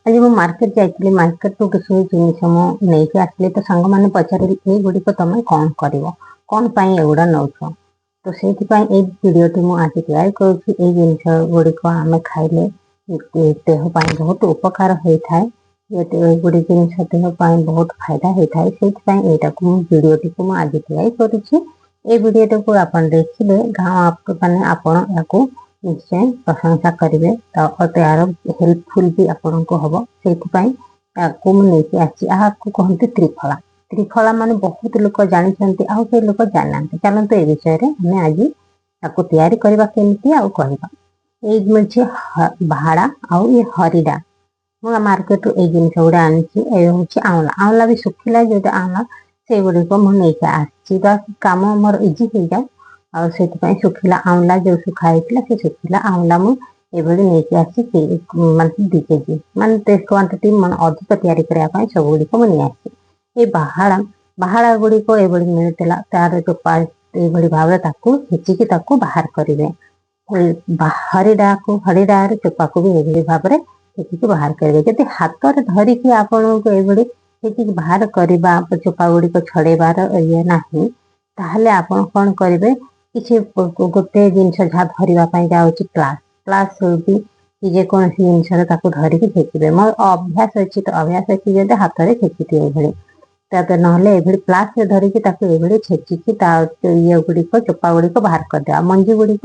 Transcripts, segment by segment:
ଆଜି ମୁଁ ମାର୍କେଟ ଯାଇଥିଲି। ମାର୍କେଟରୁ କିଛି ଜିନିଷ ମୁଁ ନେଇକି ଆସିଲି। ତ ସାଙ୍ଗମାନେ ପଚାରିଲେ, ଏଇଗୁଡ଼ିକ ତମେ କ'ଣ କରିବ, କ'ଣ ପାଇଁ ଏଗୁଡ଼ା ନେଉଛ? ତ ସେଇଥିପାଇଁ ଏଇ ଭିଡ଼ିଓଟି ମୁଁ ଆଜି ତିଆରି କରୁଛି। ଏଇ ଜିନିଷ ଗୁଡ଼ିକ ଆମେ ଖାଇଲେ ଦେହ ପାଇଁ ବହୁତ ଉପକାର ହେଇଥାଏ। ଏଗୁଡ଼ିକ ଜିନିଷ ଦେହ ପାଇଁ ବହୁତ ଫାଇଦା ହେଇଥାଏ। ସେଇଥିପାଇଁ ଏଇଟାକୁ ମୁଁ ଭିଡ଼ିଓଟିକୁ ମୁଁ ଆଜି ତିଆରି କରୁଛି। ଏଇ ଭିଡ଼ିଓଟିକୁ ଆପଣ ଦେଖିଲେ ଗାଁ ମାନେ ଆପଣ ଏହାକୁ ନିଶ୍ଚୟ ପ୍ରଶଂସା କରିବେ। ତ ଏହାର ହେଲ୍ପଫୁଲ୍ ବି ଆପଣଙ୍କୁ ହବ। ସେଇଥିପାଇଁ ଏହାକୁ ମୁଁ ନେଇକି ଆସିଛି। ଏହାକୁ କୁହନ୍ତି ତ୍ରିଫଳା। ତ୍ରିଫଳା ମାନେ ବହୁତ ଲୋକ ଜାଣିଛନ୍ତି, ଆଉ କେହି ଲୋକ ଜାଣିନାହାନ୍ତି। ଚାଲନ୍ତୁ, ଏ ବିଷୟରେ ଆମେ ଆଜି ତାକୁ ତିଆରି କରିବା କେମିତି ଆଉ କହିବା। ଏଇ ମିଳୁଛି ବାହାଡା ଆଉ ଇଏ ହରିଡା। ମୁଁ ମାର୍କେଟରୁ ଏଇ ଜିନିଷ ଗୁଡ଼ା ଆଣିଛି। ଏ ହେଉଛି ଆଉଁଲା। ଆଉଁଲା ବି ଶୁଖିଲା ଯୋଉଟା ଆଉଁଲା, ସେଇଗୁଡ଼ିକ ମୁଁ ନେଇକି ଆସିଛି। ତ କାମ ମୋର ଇଜି ହେଇଯାଏ ଆଉ ସେଥିପାଇଁ ଶୁଖିଲା ଆଉଁଲା ଯୋଉ ଶୁଖା ହେଇଥିଲା, ସେ ଶୁଖିଲା ଆଉଁଲା ମୁଁ ଏଭଳି ନେଇକି ଆସିଛି। ମାନେ 2 କେଜି, ମାନେ କ୍ୱାଣ୍ଟିଟି ମାନେ ଅଧିକ ତିଆରି କରିବା ପାଇଁ ସବୁ ଗୁଡ଼ିକ ମୁଁ ନେଇ ଆସିଛି। ଏଇ ବାହାଡା, ବାହାଡା ଗୁଡ଼ିକ ଏଭଳି ମିଳିଥିଲା। ତାର ଚୋପା ଏଇଭଳି ଭାବରେ ତାକୁ ଛେଚିକି ତାକୁ ବାହାର କରିବେ। ହରିଡାକୁ, ହରିଡାର ଚୋପାକୁ ବି ଏଇଭଳି ଭାବରେ ଛେଚିକି ବାହାର କରିବେ। ଯଦି ହାତରେ ଧରିକି ଆପଣଙ୍କୁ ଏଇଭଳି ଛେଚିକି ବାହାର କରିବା, ଚୋପା ଗୁଡ଼ିକ ଛଡେଇବାର ଇଏ ନାହିଁ, ତାହେଲେ ଆପଣ କଣ କରିବେ? କିଛି ଗୋଟେ ଜିନିଷ ଯାହା ଧରିବା ପାଇଁ ଯାଉଛି, ପ୍ଲାସ୍ ପ୍ଲାସ୍ ହଉ କି ଯେକୌଣସି ଜିନିଷରେ ତାକୁ ଧରିକି ଛେଚିବେ। ମୋର ଅଭ୍ୟାସ ଅଛି, ତ ଅଭ୍ୟାସ ଅଛି ଯଦି ହାତରେ ଛେଚିଦିଏ ଏଇଭଳି। ତାପରେ ନହେଲେ ଏଭଳି ପ୍ଲାସରେ ଧରିକି ତାକୁ ଏଇଭଳି ଛେଚିକି ତା ଇଏ ଗୁଡ଼ିକ, ଚୋପା ଗୁଡ଼ିକ ବାହାର କରିଦେବା, ମଞ୍ଜି ଗୁଡ଼ିକ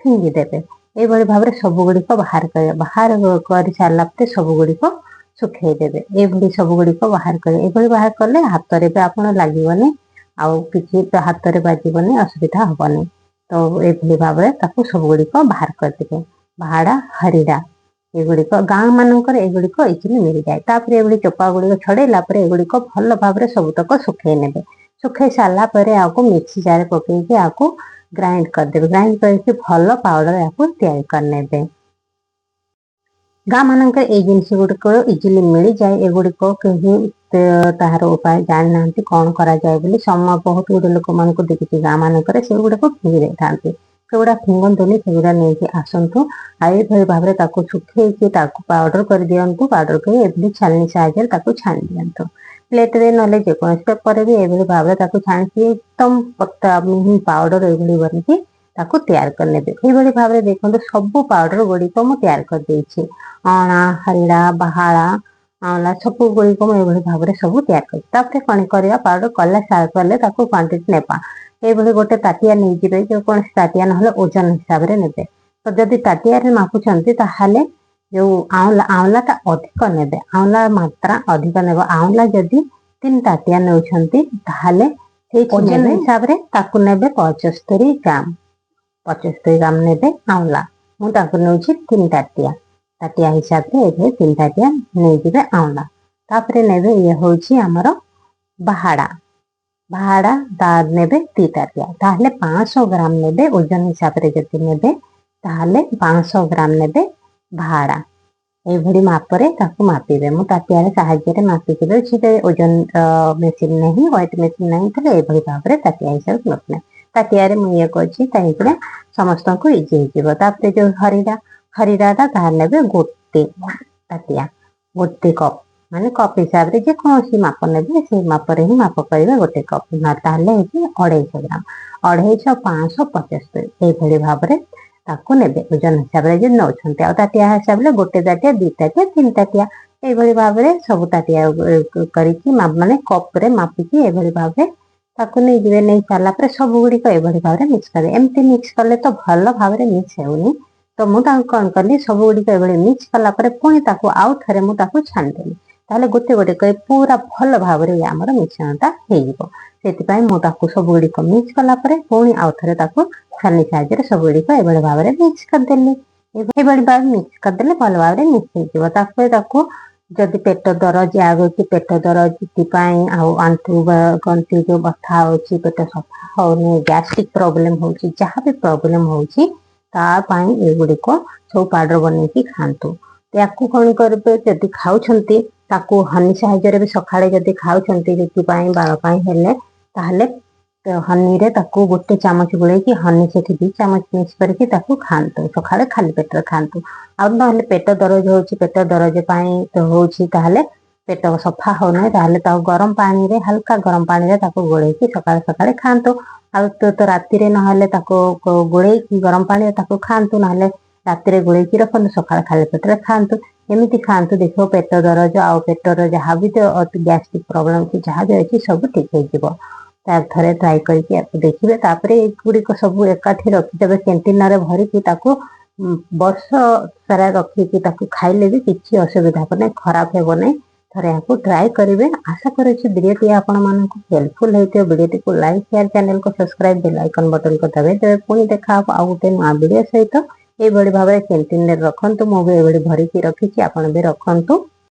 ଫିଙ୍ଗି ଦେବେ। ଏଇଭଳି ଭାବରେ ସବୁ ଗୁଡ଼ିକ ବାହାର କରିବେ। ବାହାର କରି ସାରିଲା ପରେ ସବୁ ଗୁଡ଼ିକ ଶୁଖେଇ ଦେବେ। ଏଇଭଳି ସବୁ ଗୁଡ଼ିକ ବାହାର କରିବେ। ଏଭଳି ବାହାର କଲେ ହାତରେ ବି ଆପଣ ଲାଗିବନି ଆଉ କିଛି ତ ହାତରେ ବାଜିବନି, ଅସୁବିଧା ହବନି। ତ ଏଇଭଳି ଭାବରେ ତାକୁ ସବୁ ଗୁଡ଼ିକ ବାହାର କରିଦେବେ। ବାହାଡା, ହରିଡା ଏଗୁଡ଼ିକ ଗାଁ ମାନଙ୍କରେ ଏଗୁଡ଼ିକ ଇଜିଲି ମିଳିଯାଏ। ତାପରେ ଏଭଳି ଚୋପା ଗୁଡ଼ିକ ଛଡେଇଲା ପରେ ଏଗୁଡ଼ିକ ଭଲ ଭାବରେ ସବୁତକ ଶୁଖେଇ ନେବେ। ଶୁଖେଇ ସାରିଲା ପରେ ଏହାକୁ ମିକ୍ସି ଜାରରେ ପକେଇକି ଏହାକୁ ଗ୍ରାଇଣ୍ଡ କରିଦେବେ। ଗ୍ରାଇଣ୍ଡ କରିକି ଭଲ ପାଉଡର ଏହାକୁ ତିଆରି କରିନେବେ। ଗାଁ ମାନଙ୍କରେ ଏଇ ଜିନିଷ ଗୁଡ଼ିକ ଇଜିଲି ମିଳିଯାଏ। ଏଗୁଡ଼ିକ କେହି ତାହାର ଉପାୟ ଜାଣିନାହାନ୍ତି କଣ କରାଯାଏ ବୋଲି। ସମୟ ବହୁତ ଗୁଡିଏ ଲୋକମାନଙ୍କୁ ଦେଖିଛି, ଗାଁ ମାନଙ୍କରେ ସେଗୁଡିକ ଫିଙ୍ଗି ଦେଇଥାନ୍ତି। ସେଗୁଡା ଫିଙ୍ଗନ୍ତୁନି, ସେଗୁଡା ନେଇକି ଆସନ୍ତୁ ଆଉ ଏଇଭଳି ଭାବରେ ତାକୁ ଶୁଖେଇକି ତାକୁ ପାଉଡର କରିଦିଅନ୍ତୁ। ପାଉଡର କରି ଏଭଳି ଛାଲନି ସାହାଯ୍ୟରେ ତାକୁ ଛାଣି ଦିଅନ୍ତୁ ପ୍ଲେଟରେ, ନହେଲେ ଯେକୌଣସି ପେପରରେ ବି ଏଭଳି ଭାବରେ ତାକୁ ଛାଣିକି ଏକଦମ ପତଳା ମିହି ପାଉଡର ଏଇଭଳି ବନିକି ତାକୁ ତିଆରି କରିନେବେ। ଏଇଭଳି ଭାବରେ ଦେଖନ୍ତୁ, ସବୁ ପାଉଡର ଗୁଡିକ ମୁଁ ତିଆରି କରିଦେଇଛି। ଅଁଳା, ହରିଡା, ବାହାଳା, ଆଁଳା ସବୁ ଗୁଡ଼ିକ ମୁଁ ଏଇଭଳି ଭାବରେ ସବୁ ତିଆରି କରିଛି। ତାପରେ କଣ କରିବା? ପାଉଡର କଲା କଲେ ତାକୁ କ୍ୱାଣ୍ଟିଟି ନେବା। ଏଇଭଳି ଗୋଟେ ତାଟିଆ ନେଇଯିବେ, ଯେକୌଣସି ତାଟିଆ, ନହେଲେ ଓଜନ ହିସାବରେ ନେବେ। ତ ଯଦି ତାଟିଆରେ ମାପୁଛନ୍ତି, ତାହେଲେ ଯୋଉ ଆଉଁଲା, ଆଉଁଲାଟା ଅଧିକ ନେବେ। ଆଉଁଲା ମାତ୍ରା ଅଧିକ ନେବ। ଆଉଁଲା ଯଦି 3 ତାଟିଆ ନେଉଛନ୍ତି, ତାହେଲେ ସେଇ ଓଜନ ହିସାବରେ ତାକୁ ନେବେ 75 ଗ୍ରାମ। 75 ଗ୍ରାମ ନେବେ ଆଉଁଲା। ମୁଁ ତାକୁ ନେଉଛି 3 ତାଟିଆ। ତାଟିଆ ହିସାବରେ ଏବେ 3 ତାଟିଆ ନେଇଯିବେ ଆଉଁଲା। ତାପରେ ନେବେ, ଇଏ ହଉଛି ଆମର ବାହାଡା। ବାହାଡା ତା ନେବେ 2 ତାଟିଆ। ତାହେଲେ 500 ଗ୍ରାମ ନେବେ। ଓଜନ ହିସାବରେ ଯଦି ନେବେ, ତାହେଲେ 500 ଗ୍ରାମ ନେବେ ବାହାଡା। ଏଇଭଳି ମାପରେ ତାକୁ ମାପିବେ। ମୁଁ ତାଟିଆରେ ସାହାଯ୍ୟରେ ମାପିକି ଦଉଛି। ଓଜନ ମେସିନ ନାହିଁ, ୱେଟ୍ ମେସିନ ନାହିଁ, ତାହେଲେ ଏଇଭଳି ଭାବରେ ତାଟିଆ ହିସାବରେ ମାପିଲେ, ତାଟିଆରେ ମୁଁ ଇଏ କରୁଛି, କାହିଁକିନା ସମସ୍ତଙ୍କୁ ଇଜି ହେଇଯିବ। ତାପରେ ଯୋଉ ହରିଡା, ହରିଡାଟା ତାହା ନେବେ ଗୋଟେ ତାଟିଆ, ଗୋଟେ କପ୍, ମାନେ କପ୍ ହିସାବରେ ଯେକୌଣସି ମାପ ନେବେ, ସେଇ ମାପରେ ହିଁ ମାପ କରିବେ। ଗୋଟେ କପ୍ ତାହେଲେ ହେଇଛି 250 ଗ୍ରାମ। 250, 500, 75, ଏଇଭଳି ଭାବରେ ତାକୁ ନେବେ ଓଜନ ହିସାବରେ ଯଦି ନେଉଛନ୍ତି। ଆଉ ତାଟିଆ ହିସାବରେ ଗୋଟେ ତାଟିଆ, 2 ତାଟିଆ, 3 ତାଟିଆ, ଏଇଭଳି ଭାବରେ ସବୁ ତାଟିଆ କରିକି, ମାନେ କପରେ ମାପିକି ଏଭଳି ଭାବରେ ତାକୁ ନେଇଯିବେ। ନେଇ ସାରିଲା ପରେ ସବୁ ଗୁଡ଼ିକ ଏଭଳି ଭାବରେ ମିକ୍ସ କରିବେ। ଏମିତି ମିକ୍ସ କଲେ ତ ଭଲ ଭାବରେ ମିକ୍ସ ହେଉନି। ତ ମୁଁ ତାକୁ କଣ କଲି? ସବୁ ଗୁଡ଼ିକ ଏଭଳି ମିକ୍ସ କଲା ପରେ ପୁଣି ତାକୁ ଆଉ ଥରେ ମୁଁ ତାକୁ ଛାଣିଦେଲି। ତାହେଲେ ଗୋଟେ ଗୋଟେ କରି ପୁରା ଭଲ ଭାବରେ ଆମର ମିଶ୍ରଣଟା ହେଇଯିବ। ସେଥିପାଇଁ ମୁଁ ତାକୁ ସବୁ ଗୁଡ଼ିକ ମିକ୍ସ କଲା ପରେ ପୁଣି ଆଉ ଥରେ ତାକୁ ଛାନି ସାହାଯ୍ୟରେ ସବୁ ଗୁଡ଼ିକ ଏଭଳି ଭାବରେ ମିକ୍ସ କରିଦେଲି। ଏଭଳି ଭାବେ ମିକ୍ସ କରିଦେଲେ ଭଲ ଭାବରେ ମିକ୍ସ ହେଇଯିବ। ତାପରେ ତାକୁ ଯଦି ପେଟ ଦରଜ ଆଗୁଛି, ପେଟ ଦରଜ ପାଇଁ ଆଉ ଆଣ୍ଠୁ ଗଣ୍ଠି ଯୋଉ ବଥା ହଉଛି, ପେଟ ସଫା ହଉନି, ଗ୍ୟାଷ୍ଟ୍ରିକ୍ ପ୍ରୋବ୍ଲେମ ହଉଛି, ଯାହା ବି ପ୍ରୋବ୍ଲେମ ହଉଛି, ତା ପାଇଁ ଏଗୁଡ଼ିକ ସବୁ ପାଉଡର ବନେଇକି ଖାଆନ୍ତୁ। ୟାକୁ କଣ କରିବେ? ଯଦି ଖାଉଛନ୍ତି, ତାକୁ ହନି ସାହାଯ୍ୟରେ ବି ସକାଳେ ଯଦି ଖାଉଛନ୍ତି, ଚୁଟି ପାଇଁ, ବାଳ ପାଇଁ ହେଲେ, ତାହେଲେ ହନିରେ ତାକୁ 1 ଚାମଚ ଗୋଳେଇକି, ହନି ସେଠି 2 ଚାମଚ ମିକ୍ସ କରିକି ତାକୁ ଖାଆନ୍ତୁ। ସକାଳେ ଖାଲି ପେଟରେ ଖାଆନ୍ତୁ। ଆଉ ନହେଲେ ପେଟ ଦରଜ ହଉଛି, ପେଟ ଦରଜ ପାଇଁ ତ ହଉଛି, ତାହେଲେ ପେଟ ସଫା ହଉନାହିଁ, ତାହେଲେ ତାକୁ ଗରମ ପାଣିରେ, ହାଲକା ଗରମ ପାଣିରେ ତାକୁ ଗୋଳେଇକି ସକାଳେ ସକାଳେ ଖାଆନ୍ତୁ। ଆଉ ତ ରାତିରେ ନହେଲେ ତାକୁ ଗୋଳେଇକି ଗରମ ପାଣିରେ ତାକୁ ଖାଆନ୍ତୁ, ନହେଲେ ରାତିରେ ଗୋଳେଇକି ରଖନ୍ତୁ, ସକାଳେ ଖାଲି ପେଟରେ ଖାଆନ୍ତୁ। ଏମିତି ଖାଆନ୍ତୁ, ଦେଖିବ ପେଟ ଦରଜ ଆଉ ପେଟର ଯାହା ବି ତ ଗ୍ୟାଷ୍ଟ୍ରିକ୍ ପ୍ରୋବ୍ଲେମ ଅଛି, ଯାହା ବି ଅଛି, ସବୁ ଠିକ ହେଇଯିବ। ଥରେ ଟ୍ରାଏ କରିକି ୟାକୁ ଦେଖିବେ। ତାପରେ ଏଗୁଡିକ ସବୁ ଏକାଠି ରଖିଦେବେ କଣ୍ଟେନରରେ ଭରିକି। ତାକୁ ବର୍ଷ ସାରା ରଖିକି ତାକୁ ଖାଇଲେ ବି କିଛି ଅସୁବିଧା ହେବ ନାହିଁ, ଖରାପ ହେବ ନାହିଁ। ଥରେ ଏହାକୁ ଟ୍ରାଏ କରିବେ। ଆଶା କରୁଛି ଭିଡ଼ିଓଟି ଆପଣମାନଙ୍କୁ ହେଲ୍ପଫୁଲ୍ ହେଇଥିବ। ଭିଡ଼ିଓଟିକୁ ଲାଇକ୍, ସେୟାର, ଚ୍ୟାନେଲକୁ ସବସ୍କ୍ରାଇବ, ବେଲ୍ ଆଇକନ୍ ବଟନକୁ ଦବାଇ ଦେବେ। ପୁଣି ଦେଖା ହବ ଆଉ ଗୋଟେ ନୂଆ ଭିଡ଼ିଓ ସହିତ। ଏଇଭଳି ଭାବରେ କଣ୍ଟେନରରେ ରଖନ୍ତୁ। ମୁଁ ବି ଏଇଭଳି ଭରିକି ରଖିଛି, ଆପଣ ବି ରଖନ୍ତୁ।